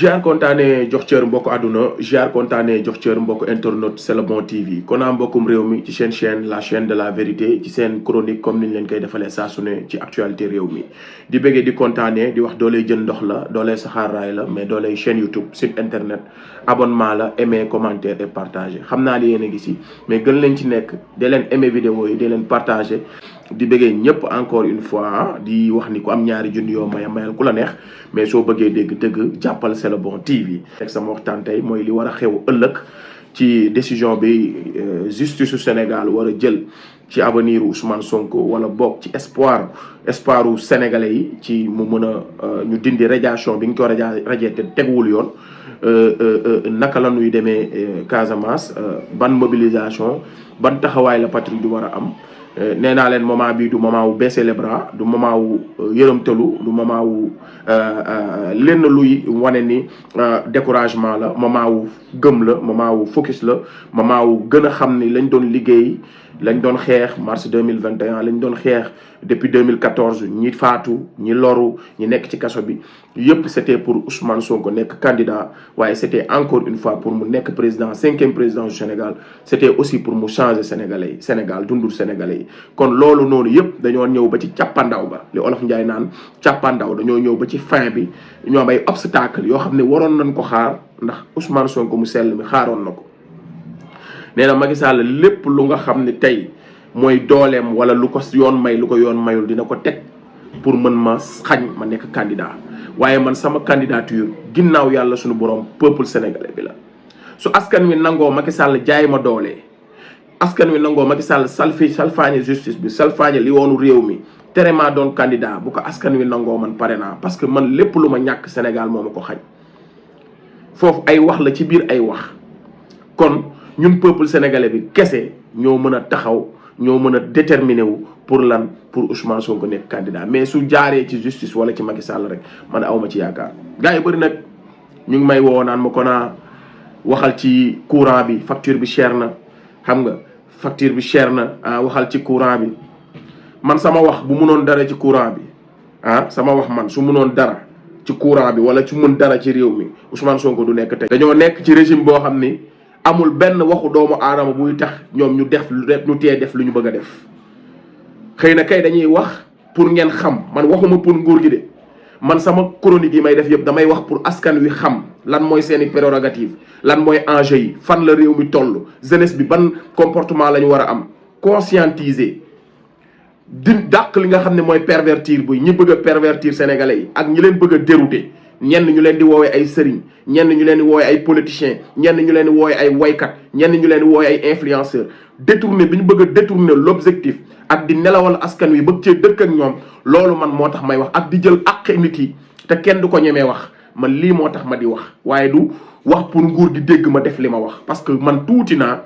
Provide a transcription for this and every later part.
Jiar kontaane jox cër mbokk àdduna Jiar kontaane jox cër mbokk internet C'est le bon TV kon naa mbokkum réew mi ci seen chaîne la chaîne de la vérité ci seen chronique comme niñ leen koy defalee saa su ne ci actualité réew mi di bëggee di kontaane di wax dooley jën ndox la dooley saxaar raay la mais dooley chaîne YouTube site internet abonnement la aimer commenter et partager xam naa li yéen a ngi si mais gën leen ci nekk dee leen aimer vidéo yi dee leen partager di bëggee ñëpp encore une fois di wax ni ku am ñaari junni yoo mayal ku la neex mais soo bëggee dégg dëgg jàppal C'est le bon TV. Nek sama waxtaan tey mooy li war a xew ëllëg ci décision bi justice su Sénégal war a jël ci avenir Ousmane Sonko wala bokk ci espoiru sénégalais yi ci mu mën a ñu dindi radiation bi nga ko radié te teguwul yoon naka la ñuy demee Casamance ban mobilisation ban taxawaay la patrie du war a am. nee naa leen moment bi du moment wu baisser les bras du moment wu yërëmtalu du moment wu lenn luy wane ni découragement la moment wu gëm la moment wu focus la moment wu gën a xam ni lañ doon liggéey lañ doon xeex mars 2021 lañ doon xeex depuis 2014 ñi faatu ñi loru ñi nekk ci kaso bi yëpp c'était pour Ousmane Sonko nekk candidat waaye c'était encore une fois pour mu nekk président 5e président du Sénégal c'était aussi pour mu changer sénégalais yi Sénégal dundul sénégalais yi kon loolu noonu yëpp dañoo ñëw ba ci càppandaw ba li olof Njaay naan càppandaw dañoo ñëw ba ci fin bi ñoo am ay obstacle yoo xam ne waroon nañ ko xaar ndax Ousmane Sonko mu sell mi xaaroon na ko nee na Macky Sall lépp lu nga xam ne tey mooy dooleem wala lu ko yoon may lu ko yoon mayul dina ko teg pour mën ma xañ ma nekk candidat waaye man sama candidature ginnaaw yàlla suñu borom peuple sénégalais bi la su askan wi nangoo Macky Sall jaay ma doole askan wi nangoo Macky Sall salfaañe justice bi salfaañe li woonu réew mi tere maa doon candidat bu ko askan wi nangoo man pare naa parce que man lépp lu ma ñàkk Sénégal moo ma ko xañ foofu ay wax la ci biir ay wax kon ñun peuple sénégalais bi kese ñoo mën a taxaw ñoo mën a déterminé wu pour lan pour Ousmane Sonko nekk candidat mais su jaaree ci justice wala ci Macky Sall rek man awma ci yaakaar gars yi bëri nag ñu ngi may woo naan ma ko naa waxal ci courant bi facture bi cher na xam nga facture bi cher na waxal ci courant bi man sama wax bu mënoon dara ci courant bi sama wax man su mënoon dara ci courant bi wala ci mën dara ci réew mi Ousmane Sonko du nekk tey dañoo nekk ci régime boo xam ni amul benn waxu doomu aadama buy tax ñoom ñu def ñu tee def lu ñu bëgg a def xëy na kay dañuy wax pour ngeen xam man waxuma pour nguur gi de man sama chronique yi may def yëpp damay wax pour askan wi xam lan mooy seeni prérogative lan mooy enjeu yi fan la réew mi toll jeunesse bi ban comportement la ñu war a am conscientiser di dàq li nga xam ne mooy pervertir buy ñi bëgg a pervertir sénégalais yi ak ñi leen bëgg a dérouter ñenn ñu leen di woowee ay sëriñ ñenn ñu leen di woowee ay politiciens ñenn ñu leen di woowee ay waykat ñenn ñu leen di woowee ay influenceurs détourner bi ñu bëgg a détourner l'objectif ak di nelawal askan wi bëgg cee dëkk ak ñoom loolu man moo tax may wax ak di jël àq nit yi te kenn du ko ñemee wax man lii moo tax ma di wax waaye du wax pour nguur gi dégg ma def li ma wax parce que man tuuti naa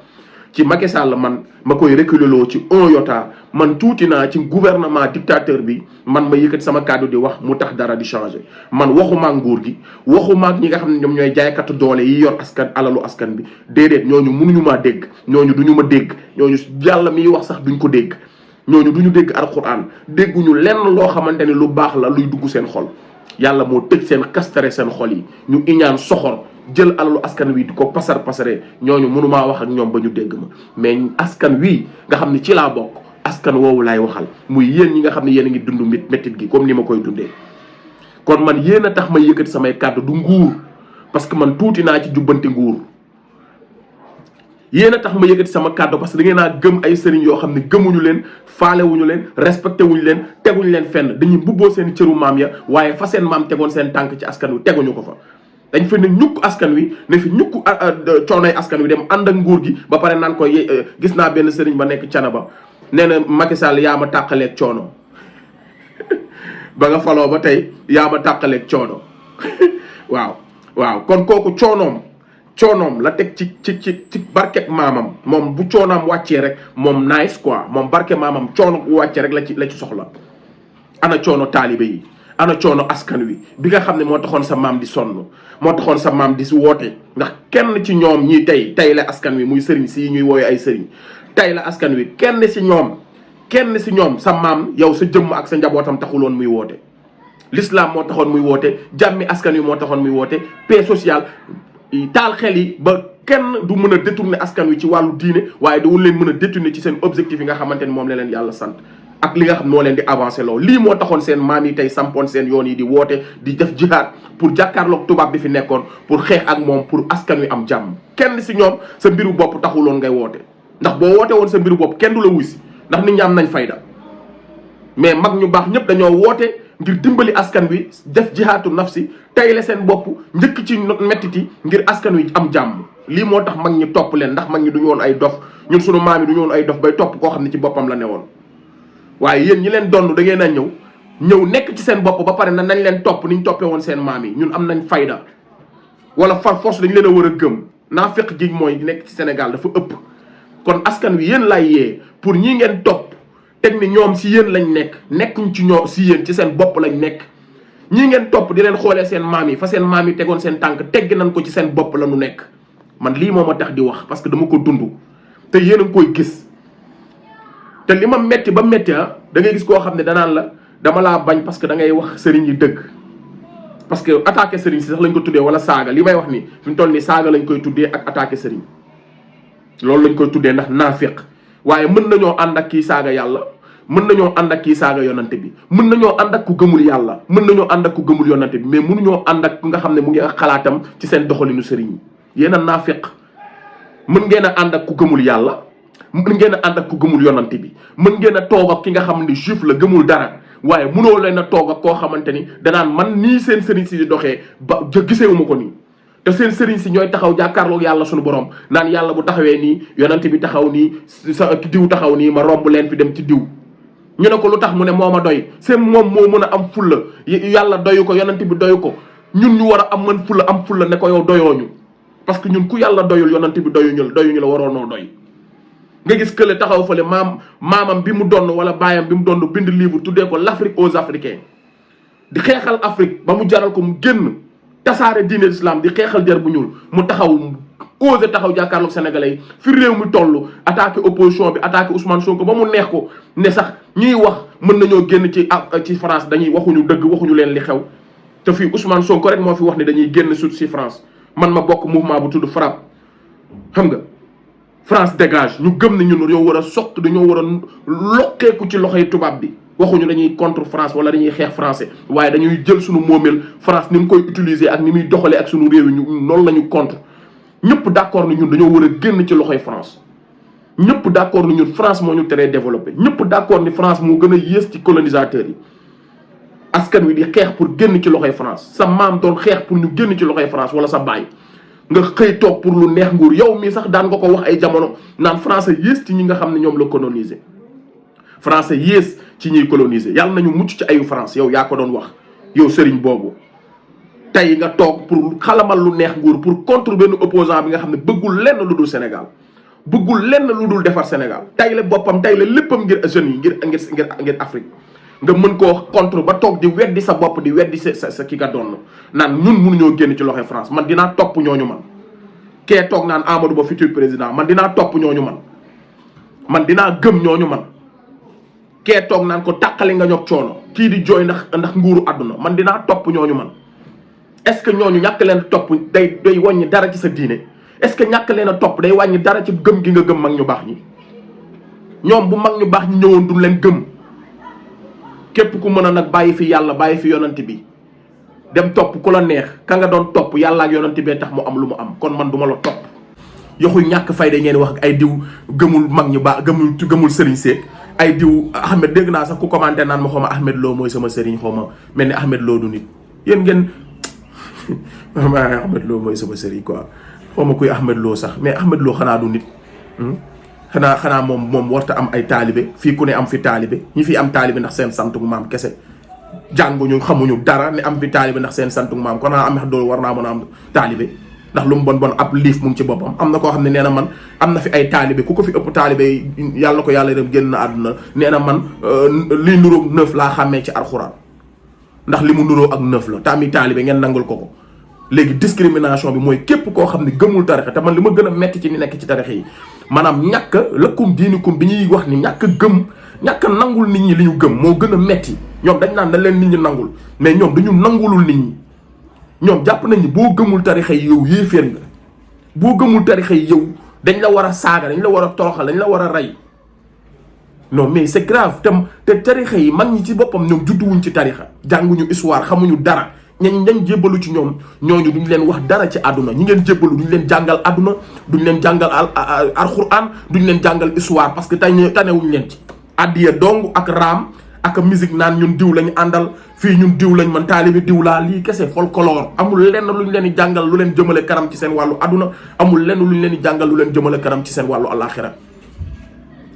ci Macky Sall man ma koy reculer loo ci un iota man tuuti naa ci gouvernement dictateur bi man ma yëkkati sama kàddu di wax mu tax dara di changer man waxuma nguur gi waxuma ñi nga xam ne ñoom ñooy jaaykatu doole yi yor askan alalu askan bi déedéet ñooñu mënuñu maa dégg ñooñu duñu ma dégg ñooñu yàlla miy wax sax duñ ko dégg ñooñu duñu dégg alxuraan dégguñu lenn loo xamante ni lu baax la luy dugg seen xol yàlla moo tëj seen kastare seen xol yi ñu iñaan soxor jël alalu askan wi di ko pasare ñooñu mënumaa wax ak ñoom ba ñu dégg ma mais askan wi nga xam ne ci laa bokk askan woowu laay waxal muy yéen ñi nga xam ne yéen a ngi dund méttit gi comme ni ma koy dundee kon man yéen a tax may yëkkati samay kàddu du nguur parce que man tuuti naa ci jubbanti nguur yéen a tax ma yëkkati sama kàddu parce que da ngeen naa gëm ay sëriñ yoo xam ne gëmuñu leen faalewuñu leen respecté wuñu leen teguñu leen fenn dañuy mbubboo seen cëru maam ya waaye fa seen maam tegoon seen tànk ci askan wi teguñu ko fa dañ fa ne ñukk askan wi ne fi ñukk coonoy askan wi dem ànd ak nguur gi ba pare naan ko gis naa benn sëriñ ba nekk cana ba nee na Macky Sall yaa ma tàqaleeg coono ba nga faloo ba tey yaa ma tàqaleeg coono waaw kon kooku coonoom la teg ci barket maamam moom bu coonaam wàccee rek moom nice quoi moom barke maamam coono bu wàccee rek la ci soxla ana coono taalibe yi ana coono askan wi bi nga xam ne moo taxoon sa maam di sonn moo taxoon sa maam di si woote ndax kenn ci ñoom ñii tey la askan wi muy sëriñ si ñuy wooye ay sëriñ tey la askan wi kenn si ñoom sa maam yow sa jëmm ak sa njabootam taxuloon muy woote l'islam moo taxoon muy woote jàmmi askan wi moo taxoon muy woote paix sociale taal xel yi ba kenn du mën a détourner askan wi ci wàllu diine waaye du leen mën a détourner ci seen objectif yi nga xamante ni moom la leen yàlla sant ak li nga xam noo leen di avancer loolu lii moo taxoon seen maam yi tey sampoon seen yoon yi di woote di def jihaad pour jàkkaarloog tubaab bi fi nekkoon pour xeex ak moom pour askan wi am jàmm kenn si ñoom sa mbiru bopp taxuloon ngay woote ndax boo woote woon sa mbiru bopp kenn du la wusi ndax nit ñi am nañ fayda mais mag ñu baax ñëpp dañoo woote ngir dimbali askan wi def jihaatu nafsi tayle seen bopp njëkk ci mettiti ngir askan wi am jàmm lii moo tax mag ñi topp leen ndax mag ñi duñu woon ay dof ñun sunu maam yi duñu woon ay dof bay topp koo xam ne ci boppam la ne woon waaye yéen ñi leen donn da ngeen a ñëw nekk ci seen bopp ba pare na nañ leen topp ni ñu toppee woon seen maam yi ñun am nañ fayda wala par force dañ leen a war a gëm naafeq gi mooy nekk ci Sénégal dafa ëpp kon askan wi yéen lay yee pour ñi ngeen topp teg ni ñoom si yéen lañ nekkuñ ci ñoom si yéen ci seen bopp lañ nekk ñii ngeen topp di leen xoolee seen maam yi fa seen maam yi tegoon seen tànk teggi nañ ko ci seen bopp la nu nekk man lii moo ma tax di wax parce que dama ko dund te yéen a ngi koy gis te li ma metti ba metti da ngay gis koo xam ne danaan la dama laa bañ parce que da ngay wax sëriñ yi dëgg parce que attaqué sëriñ si sax lañ ko tuddee wala saaga li may wax ni fi mu toll nii saaga lañ koy tuddee ak attaqué sëriñ loolu lañ koy tuddee ndax naafiq waaye mën nañoo ànd ak kii saaga yàlla mën nañoo ànd ak kii saaga yonante bi mën nañoo ànd ak ku gëmul yàlla mën nañoo ànd ak ku gëmul yonante bi mais mënuñoo ànd ak ku nga xam ne mu ngi ak xalaatam ci seen doxalinu sëriñ yi yéen a naafiq mën ngeen a ànd ak ku gëmul yàlla mën ngeen a ànd ak ku gëmul yonante bi mën ngeen a toog ak ki nga xam ne juif la gëmul dara waaye mënoo leen a toog ak koo xamante ni danaan man nii seen sëriñ si di doxee ba gisewuma ko nii te seen sëriñ si ñooy taxaw jàkkaarloog yàlla suñu borom naan yàlla bu taxawee nii yonante bi taxaw nii sa diw taxaw nii ma romb leen fi dem ci diw ñu ne ko lu tax mu ne moo ma doy seen moom moo mën a am fulla yàlla doyu ko yonante bi doyu ko ñun ñu war a am mën fulla ne ko yow doyooñu parce que ñun ku yàlla doyul yonante bi doyuñu la waroonoo doy nga gis kële taxaw fële maamam bi mu donn wala baayam bi mu donn bind livre tuddee ko l'Afrique aux Africains di xeexal Afrique ba mu jaral ko mu génn tasaare diine l'islam di xeexal der bu ñuul mu taxaw osé taxaw jàkkaarloog sénégalais yi fi réew mi toll attaqué opposition bi attaqué Ousmane Sonko ba mu neex ko ne sax ñiy wax mën nañoo génn ci France dañuy waxuñu dëgg waxuñu leen li xew te fii Ousmane Sonko rek moo fi wax ne dañuy génn sut si France man ma bokk mouvement bu tudd FRAPP xam nga France dégage ñu gëm ne ñun dañoo war a soq dañoo war a lokkeeku ci loxoy tubaab bi waxuñu dañuy contre France wala dañuy xeex français waaye dañuy jël suñu moomeel France ni mu koy utiliser ak ni muy doxalee ak suñu réew yi ñu noonu la ñu contre ñëpp d'accord ni ñun dañoo war a génn ci loxoy France ñëpp d'accord ni ñun France moo ñu teree développé ñëpp d'accord ni France moo gën a yées ci colonisateurs yi askan wi di xeex pour génn ci loxoy France sa maam doon xeex pour ñu génn ci loxoy France wala sa baay nga xëy toog pour lu neex nguur yow mii sax daan nga ko wax ay jamono naan français yées ci ñi nga xam ne ñoom la coloniser français yées ci ñuy coloniser yàlla nañu mucc ci ayu France yow yaa ko doon wax yow sëriñ boobu tey nga toog pour xalamal lu neex nguur pour contre benn opposant bi nga xam ne bëggul lenn lu dul Sénégal bëggul lenn lu dul defar Sénégal tey la boppam tey la léppam ngir jeunes yi ngir Afrique nga mën koo contre ba toog di weddi sa bopp di weddi sa ki nga doon naan ñun mënuñoo génn ci loxoy France man dinaa topp ñooñu man kee toog naan Amadou Ba futur président man dinaa topp ñooñu man dinaa gëm ñooñu man kee toog naan ko tàqali nga ñog coono kii di jooy ndax nguuru àdduna man dinaa topp ñooñu man est-ce que ñooñu ñàkk leen topp day wàññi dara ci sa diine est-ce que ñàkk leen a topp day wàññi dara ci gëm gi nga gëm mag ñu baax ñi ñoom bu mag ñu baax ñi ñëwoon duñ leen gëm képp ku mën a nag bàyyi fi yàlla bàyyi fi yonante bi dem topp ku la neex ka nga doon topp yàlla ak yonante bee tax mu am lu mu am kon man duma la topp yoxu ñàkk fayda ngeen wax ay diw gëmul mag ñu baax gëmul sëriñ Seck ay diw Ahmed dégg naa sax ku commenté naan ma xaw ma Ahmed Lo mooy sama sëriñ xaw ma mel ni Ahmed Lo du nit yéen ngeen Ahmed Lo mooy sama sëriñ quoi xaw ma kuy Ahmed Lo sax mais Ahmed Lo xanaa du nit xanaa moom warta am ay taalibe fii ku ne am fi taalibe ñi fi am taalibe ndax seen santu maam kese jànguñu xamuñu dara ne am fi taalibe ndax seen santu maam kon am dool war naa mën a am taalibe ndax lu mu bon ab liif mu ngi ci boppam am na koo xam ne nee na man am na fi ay taalibe ku ko fi ëpp taalibe yàlla na ko yàlla dem génn na àdduna nee na man li nuróog 9 laa xàmmee ci alxuraan ndax li mu nuróo ak 9 la taami taalibe ngeen nangul ko léegi discrimination bi mooy képp koo xam ne gëmul tarixa te man li ma gën a metti ci ni nekk ci tarixa yi maanaam ñàkk lëkkum diinikum bi ñuy wax ni ñàkk gëm ñàkk nangul nit ñi li ñu gëm moo gën a metti ñoom dañ naan na leen nit ñi nangul mais ñoom dañu nangulul nit ñi. ñoom jàpp nañ ni boo gëmul tarixa yi yow yéeféer nga boo gëmul tarixa yi yow dañ la war a saaga dañ la war a toroxal dañ la war a rey non mais c'est grave te tarixa yi mag ñi ci boppam ñoom judduwuñ ci tarixa jànguñu histoire xamuñu dara ñañ jébbalu ci ñoom ñooñu duñ leen wax dara ci àdduna ñi ngeen jébbalu duñ leen jàngal àdduna duñ leen jàngal alxuraan duñ leen jàngal histoire parce que tanewuñ leen ci addiya dong ak raam ak musique naan ñun diw lañu àndal fii ñun diw lañ man taalibi diw laa lii kese folklore amul lenn luñ leen di jàngal lu leen jëmale kanam ci seen wàllu àdduna amul lenn luñ leen di jàngal lu leen jëmale kanam ci seen wàllu alaxira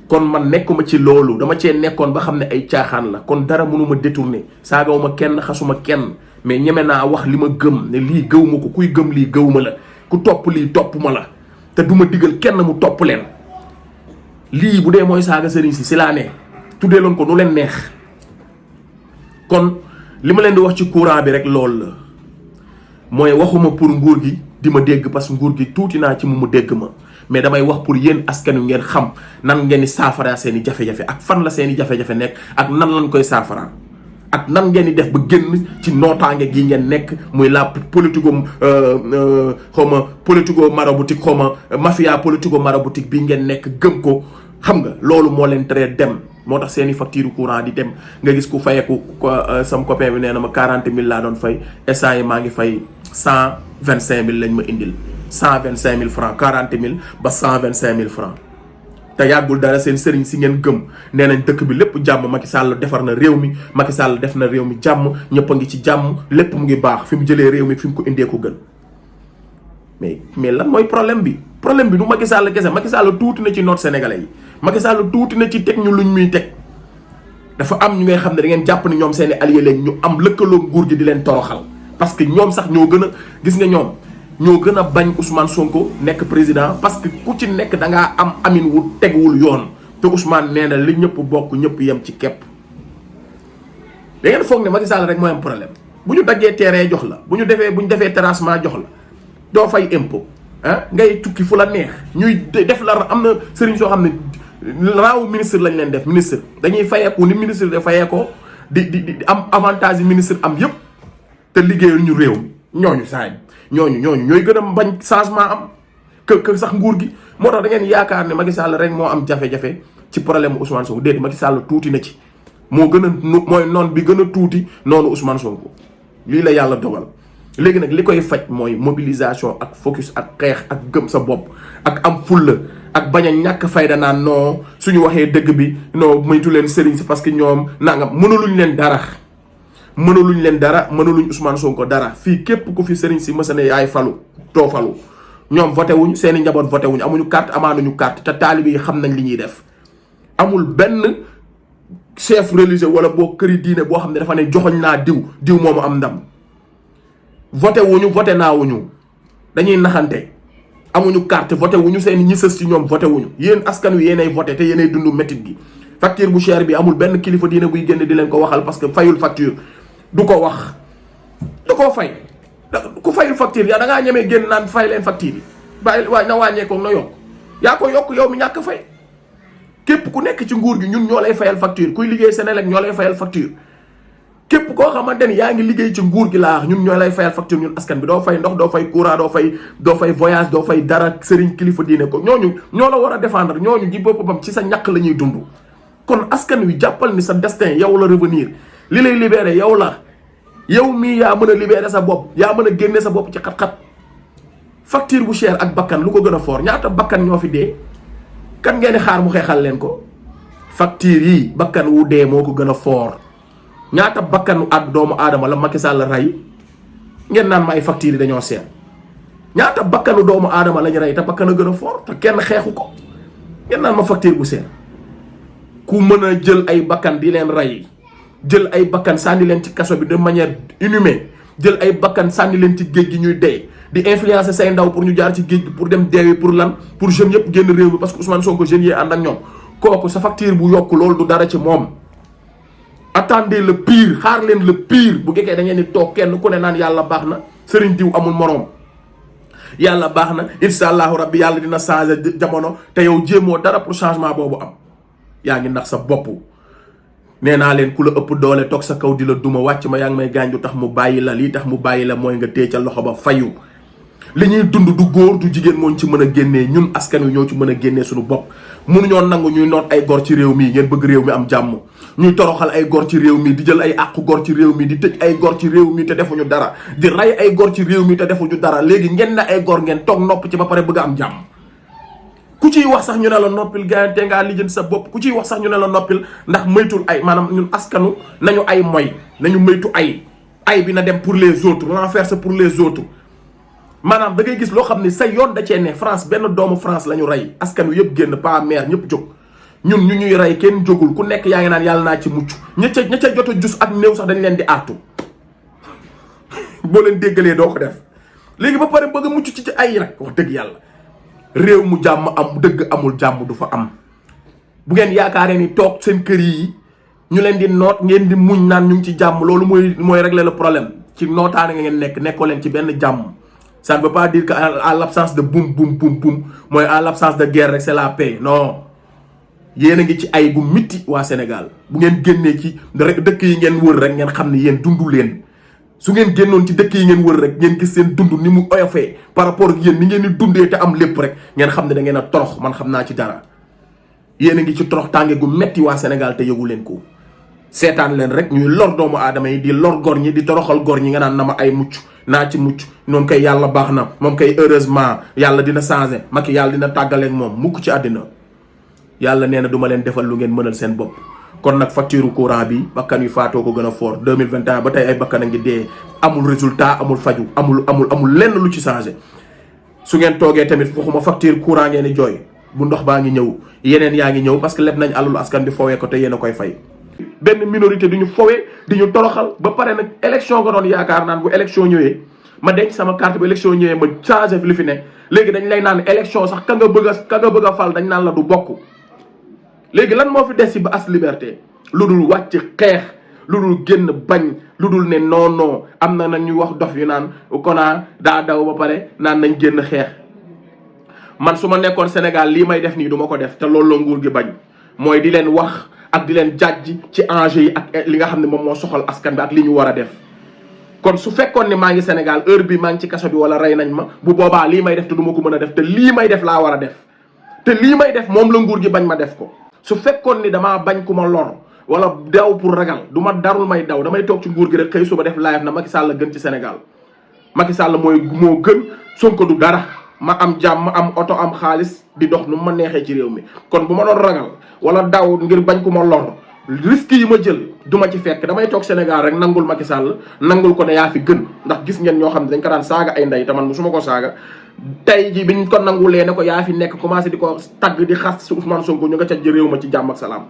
kon man nekkuma ci loolu dama cee nekkoon ba xam ne ay caaxaan la kon dara mënuma détourner saagawuma kenn xasuma kenn mais ñeme naa wax li ma gëm ne lii gëwuma ko kuy gëm lii gëwuma la ku topp lii topp ma la te duma digal kenn mu topp leen lii bu dee mooy saaga sëriñ si laa ne tuddee loon ko nu leen neex kon li ma leen di wax ci courant bi rek loolu la mooy waxuma pour nguur gi di ma dégg parce que nguur gi tuuti naa ci mu dégg ma mais damay wax pour yéen askan wi ngeen xam nan ngeen di saafara seen i jafe-jafe ak fan la seen i jafe-jafe nekk ak nan lañ koy saafara ak nan ngeen di def ba génn ci nootaange gi ngeen nekk muy la politico xawma politico maraboutique xawma mafia politico maraboutique bi ngeen nekk gëm ko xam nga loolu moo leen tere dem moo tax seen i facture courant di dem nga gis ku fayeku sam copain bi nee na ma 40 000 laa doon fay instant yi maa ngi fay 125 000 lañ ma indil 125 000 francs 40 000 ba 125 000 francs te yàggul dara seen sëriñ si ngeen gëm nee nañ dëkk bi lépp jàmm Macky Sall defar na réew mi Macky Sall def na réew mi jàmm ñëpp a ngi ci jàmm lépp mu ngi baax fi mu jëlee réew mi fi mu ko indee ko gën mais lan mooy problème bi du Macky Sall kese Macky Sall tuuti na ci noot sénégalais yi Macky Sall tuuti na ci teg ñu luñ muy teg dafa am ñu ngay xam ne da ngeen jàpp ni ñoom seeni allié leen ñu am lëkkaloo nguur gi di leen toroxal parce que ñoom sax ñoo gën a gis nga ñoom ñoo gën a bañ Ousmane Sonko nekk président parce que ku ci nekk da ngaa am amin wu teguwul yoon te Ousmane nee na li ñëpp bokk ñëpp yem ci képp da ngeen foog ne Macky Sall rek mooy am problème bu ñu daggee terrain jox la bu ñu defee terrassement jox la doo fay impôt ah ngay tukki fu la neex ñuy def la am na sëriñ soo xam ne raawu ministre lañ leen def ministre dañuy fayeeku ni ministre de fayeekoo di am avantage yi ministre am yëpp te liggéeyal ñu réew mi ñooñu ñooy gën a bañ changement am que sax nguur gi moo tax da ngeen yaakaar ne Macky Sall rek moo am jafe-jafe ci problème mu Ousmane Sonko déedéet Macky Sall tuuti na ci moo gën a mooy noon bi gën a tuuti noonu Ousmane Sonko lii la yàlla dogal léegi nag li koy faj mooy mobilisation ak focus ak xeex ak gëm sa bopp ak am fulla ak bañ a ñàkk fayda naan non suñu waxee dëgg bi non moytu leen sëriñ si parce que ñoom nangam mënuluñ leen dara mënuluñ Ousmane Sonko dara fii képp ku fi sëriñ si mësa ne yaay falu doo falu ñoom voté wuñ seeni njaboot voté wuñ amuñu carte amaanuñu carte te taalibe yi xam nañ li ñuy def amul benn chef religieux wala boo këri diine boo xam ne dafa ne joxoñ naa diw moomu am ndam voté naa wuñu dañuy naxante amuñu carte voté wuñu seen ñi sës ci ñoom voté wuñu yéen askan wi yéenay voté te yéenay dund métit gi facture bu cher bi amul benn kilifa diine buy génn di leen ko waxal parce que fayul facture du ko wax du ko fay ku fayul facture yaa da ngaa ñemee génn naan fay leen facture yi bàyyi waay na wàññeekoo na yokk yaa ko yokk yow mi ñàkk fay képp ku nekk ci nguur gi ñun ñoo lay fayal facture kuy liggéey Senelec ñoo lay fayal facture képp koo xamante ni yaa ngi liggéey ci nguur gi laa ñun ñoo lay fayal facture ñun askan bi doo fay ndox doo fay courant doo fay voyage doo fay dara sëriñ kilifa diine ko ñooñu ñoo la war a défendre ñooñu ji boppam ci sa ñàkk la ñuy dund kon askan wi jàppal ni sa destin yow la revenir li lay libéré yow la yow mii yaa mën a libéré sa bopp yaa mën a génne sa bopp ci xat-xat facture bu cher ak bakkan lu ko gën a fort ñaata bakkan ñoo fi dee kan ngeen di xaar mu xeexal leen ko facture yi bakkan wu dee moo ko gën a fort ñaata bakkanu doomu aadama la Macky Sall rey ngeen naan ma ay facture yi dañoo seer ñaata bakkanu doomu aadama lañu rey te bakkan a gën a fort te kenn xeexu ko ngeen naan ma facture bu seer ku mën a jël ay bakkan di leen rey jël ay bakkan sànni leen ci kaso bi de manière inhumaine jël ay bakkan sànni leen ci géej gi ñuy dee di influencer say ndaw pour ñu jaar ci géej gi pour dem deewi pour lan pour jeunes yëpp génn réew mi parce que Ousmane Sonko jeunes yi ànd ak ñoom kooku sa facture bu yokk loolu du dara ci moom. attendez le pire xaar leen le pire bu gekkee da ngeen di toog kenn ku ne naan yàlla baax na sëriñ diw amul moroom yàlla baax na incha allahu rabbi yàlla dina changer jamono te yow jéemoo dara pour changement boobu am yaa ngi nax sa bopp nee naa leen ku la ëpp doole toog sa kaw di la duma wàcc ma yaa ngi may gaañ du tax mu bàyyi la lii tax mu bàyyi la mooy nga téye ca loxo ba fayu. li ñuy dund du góor du jigéen moo ci mën a génnee ñun askan wi ñoo ci mën a génnee suñu bopp. mënuñoo nangu ñuy noot ay gor ci réew mi ngeen bëgg réew mi am jàmm ñuy toroxal ay gor ci réew mi di jël ay àqu gor ci réew mi di tëj ay gor ci réew mi te defuñu dara di rey ay gor ci réew mi te defuñu dara léegi ngeen na ay gor ngeen toog nopp ci ba pare bëgg am jàmm. ku ciy wax sax ñu ne la noppil gars te ngaa lijjanti sa bopp ku ciy wax sax ñu ne la noppil ndax moytul ay maanaam ñun askanu nañu ay moy nañu moytu ay bi na dem pour les autres l'enfer c'est pour les autres. maanaam da ngay gis loo xam ne sa yoon da cee ne France benn doomu France la ñu rey askan wi yëpp génn pas mère ñëpp jóg ñun ñu ñuy rey kenn jógul ku nekk yaa ngi naan yàlla naa ci mucc ña ca jot a jus ak néew sax dañ leen di aartu boo leen déggalee doo ko def léegi ba pare bëgg a mucc ci ay nag wax dëgg yàlla réew mu jàmm am dëgg amul jàmm du fa am. bu ngeen yaakaaree ni toog seen kër yi ñu leen di noot ngeen di muñ naan ñu ngi ci jàmm loolu mooy régler le problème ci nootaane nga ngeen nekkoo leen ci benn jàmm. ça ne veut pas dire que à l'absence de boum mooy à l'absence de guerre rek c'est la paix non yéen a ngi ci ay gu mitti waa Sénégal bu ngeen génnee ci dëkk yi ngeen wër rek ngeen xam ne yéen dundu leen su ngeen génnoon ci dëkk yi ngeen wër rek ngeen gis seen dund ni mu oyofee par rapport ak yéen ni ngeen di dundee te am lépp rek ngeen xam ne da ngeen a torox man xam naa ci dara yéen a ngi ci torox tànge gu metti waa Sénégal te yëgu leen ko seetaan leen rek ñuy lor doomu aadama yi di lor gor ñi di toroxal gor ñi nga naan na ma ay mucc naa ci mucc noonu kay yàlla baax na moom kay heureusement yàlla dina changer Macky yàlla dina tàggaleeg moom mukk ci àddina yàlla nee na du ma leen defal lu ngeen mënal seen bopp. kon nag facture courant bi bakkan yu faatoo ko gën a fort 2021 ba tey ay bakkan a ngi dee amul résultat amul faju amul lenn lu ci changer su ngeen toogee tamit waxuma facture courant ngeen di jooy bu ndox baa ngi ñëw yeneen yaa ngi ñëw parce que leb nañ alul askan bi fowee ko te yéen a koy fay. benn minorité du ñu fowee di ñu toroxal ba pare nag élection nga doon yaakaar naan bu élection ñëwee ma denc sama carte bu élection ñëwee ma changé li fi ne léegi dañ lay naan élection sax ka nga bëgg a fal dañ naan la du bokk. léegi lan moo fi des si ba as liberté lu dul wàcc xeex lu dul génn bañ lu dul ne non am na nag ñuy wax dof yu naan konaa daa daw ba pare naan nañ génn xeex man su ma nekkoon Sénégal lii may def nii du ma ko def te loolu la nguur gi bañ mooy di leen wax ak di leen jàjj ci enjeu yi ak li nga xam ne moom moo soxal askan bi ak li ñu war a def. kon su fekkoon ne maa ngi Sénégal heure bi maa ngi ci kaso bi wala rey nañ ma bu boobaa lii may def te du ma ko mën a def te lii may def laa war a def te lii may def moom la nguur gi bañ ma def ko. su fekkoon ni damaa bañ ku ma lor wala daw pour ragal du ma darul may daw damay toog ci nguur gi rek xëy suba def live na Macky Sall gën ci Sénégal Macky Sall moo gën Sonko du dara ma am jàmm am oto am xaalis di dox nu ma neexee ci réew mi. kon bu ma doon ragal wala daw ngir bañ ku ma lor risque yi ma jël du ma ci fekk damay toog Sénégal rek nangul Macky Sall nangul ko ne yaa fi gën ndax gis ngeen ñoo xam ne dañ ko daan saaga ay ndey te man musuma ko saaga. tey ji biñ ko nangulee ne ko yaa fi nekk commencé di ko tagg di xas si Ousmane Sonko ñu nga ca réew ma ci jàmm ak salaam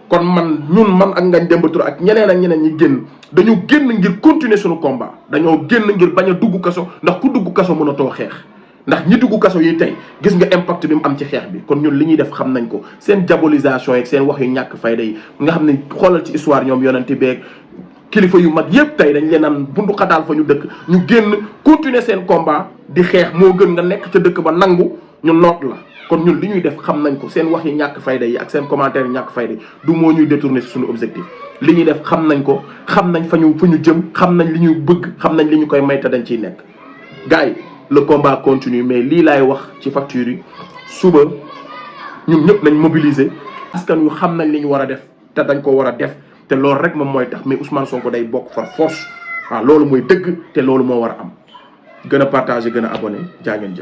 kon man ak Ngagne Demba Touré ak ñeneen ñi génn dañu génn ngir continuer suñu combat dañoo génn ngir bañ a dugg kaso ndax ku dugg kaso mënatoo xeex ndax ñi dugg kaso yi tey gis nga impact bi mu am ci xeex bi kon ñun li ñuy def xam nañ ko seen diabolisation yeeg seen wax yu ñàkk fayda yi nga xam ne xoolal ci histoire ñoom yonente beeg kilifa yu mag yëpp tey dañ leen naan bundu xataal fa ñu dëkk ñu génn continuer seen combat di xeex moo gën nga nekk ca dëkk ba nangu ñu noot la kon ñun li ñuy def xam nañ ko seen wax yi ñàkk fayda yi ak seen commentaire yi ñàkk fayda yi du moo ñuy détourner si suñu objectif li ñuy def xam nañ ko xam nañ fa ñu jëm xam nañ li ñuy bëgg xam nañ li ñu koy may te dañ ciy nekk gars yi le combat continue mais lii laay wax ci facture yi suba ñun ñëpp nañ mobiliser askan yu xam nañ li ñu war a def te dañ ko war a def te loolu rek moom mooy tax mais Ousmane Sonko day bokk par force waaw loolu mooy dëgg te loolu moo war a am gën a partager gën a abonné jaa ngeen jëf